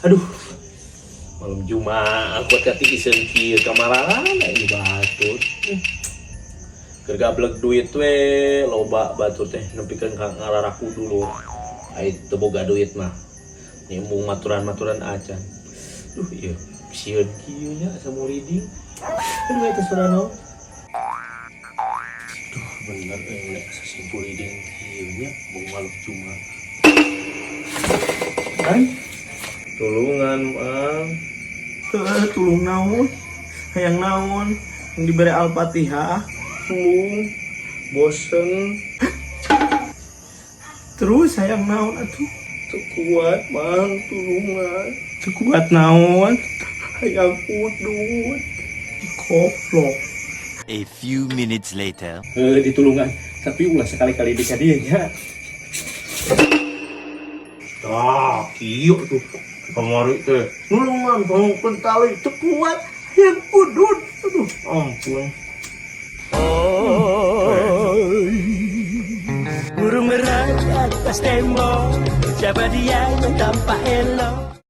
Aduh. Malam Jumat aku hati iseun kieu kamarana ini batur. Keur gablek duit we loba batur teh nepikeun ka ngararaku dulu. Ai teu boga duit mah. Nimbung maturan-maturan acan. Duh, ieu sieun kieu nya asa muriding. Aduh, eta suara naon? Duh, bener euy, asa simpuriding kieu nya bung malam Jumat. Kan? Tulungan, Mang. Teu tulung naon? Hayang naon? Yang diberi Al-Fatihah. Embung. Bosen. Terus hayang naon atuh? Teu kuat, Mang, tulungan. Teu kuat naon? Hayang udut. Koplok. A few minutes later. Eh, ditulungan. Tapi ulah sekali-kali di kadieu nya. Tah, kieu tuh. Kamari teh. Nulungan sambungkeun tali teu kuat. Hayang udut. Aduh, ampun. Burung merak di atas tembok. Siapa dia yang tampak elok?